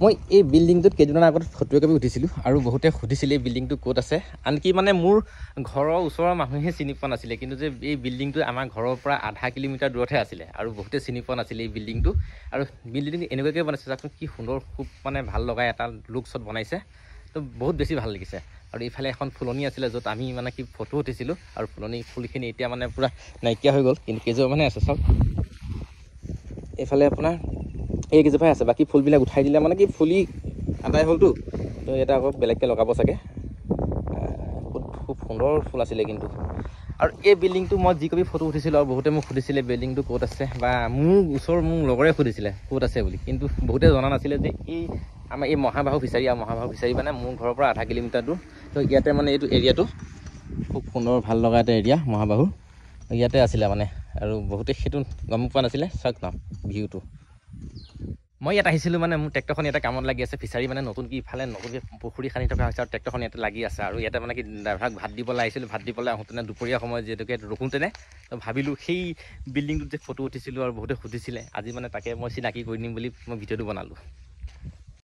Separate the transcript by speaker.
Speaker 1: মই এই বিল্ডিংটোত কেইদিনমান আগত ফটো একপি উঠিছিলোঁ আৰু বহুতে সুধিছিলে এই বিল্ডিংটো ক'ত আছে। আনকি মানে মোৰ ঘৰৰ ওচৰৰ মানুহে চিনি পোৱা নাছিলে, কিন্তু যে এই বিল্ডিংটো আমাৰ ঘৰৰ পৰা আধা কিলোমিটাৰ দূৰতহে আছিলে আৰু বহুতে চিনি পোৱা নাছিলে এই বিল্ডিংটো। আৰু বিল্ডিংটো এনেকুৱাকৈ বনাইছে, চাওকচোন কি সুন্দৰ, খুব মানে ভাল লগা এটা লুকছত বনাইছে, তো বহুত বেছি ভাল লাগিছে। আৰু ইফালে এখন ফুলনি আছিলে য'ত আমি মানে কি ফটো উঠিছিলোঁ, আৰু ফুলনি ফুলখিনি এতিয়া মানে পূৰা নাইকিয়া হৈ গ'ল, কিন্তু কেইজোপামানহে আছে চাওক। এইফালে আপোনাৰ এই কেইজোপাই আছে, বাকী ফুলবিলাক উঠাই দিলে মানে কি ফুলি আদায় হ'লতো, তো ইয়াতে আকৌ বেলেগকৈ লগাব চাগে। খুব খুব সুন্দৰ ফুল আছিলে কিন্তু। আৰু এই বিল্ডিংটো মই যি কপি ফটো উঠিছিলোঁ আৰু বহুতে মোক সুধিছিলে বিল্ডিংটো ক'ত আছে, বা মোৰ ওচৰৰ মোৰ লগৰে সুধিছিলে ক'ত আছে বুলি, কিন্তু বহুতে জনা নাছিলে যে এই আমাৰ এই মহাবাহু ফিচাৰী, আৰু মহাবাহু ফিচাৰী মানে মোৰ ঘৰৰ পৰা আধা কিলোমিটাৰ দূৰ। তো ইয়াতে মানে এইটো এৰিয়াটো খুব সুন্দৰ ভাল লগা এটা এৰিয়া মহাবাহু, ইয়াতে আছিলে মানে, আৰু বহুতে সেইটো গম পোৱা নাছিলে। চাওক না ভিউটো। মই ইয়াত আহিছিলোঁ মানে মোৰ ট্ৰেক্টৰখন ইয়াতে কামত লাগি আছে, ফিচাৰী মানে নতুনকৈ ইফালে নতুনকৈ পুখুৰী খান্দি থকা হৈছে আৰু ট্ৰেক্টৰখন ইয়াতে লাগি আছে। আৰু ইয়াতে মানে কি ড্ৰাইভাৰক ভাত দিবলৈ আহিছিলোঁ, ভাত দিবলৈ আহোঁতেনে দুপৰীয়া সময়ত যিহেতুকে ৰখোঁতেনে তো ভাবিলোঁ সেই বিল্ডিংটোত যে ফটো উঠিছিলোঁ আৰু বহুতে সুধিছিলে, আজি মানে তাকে মই চিনাকি কৰি দিম বুলি মই ভিডিঅ'টো বনালোঁ।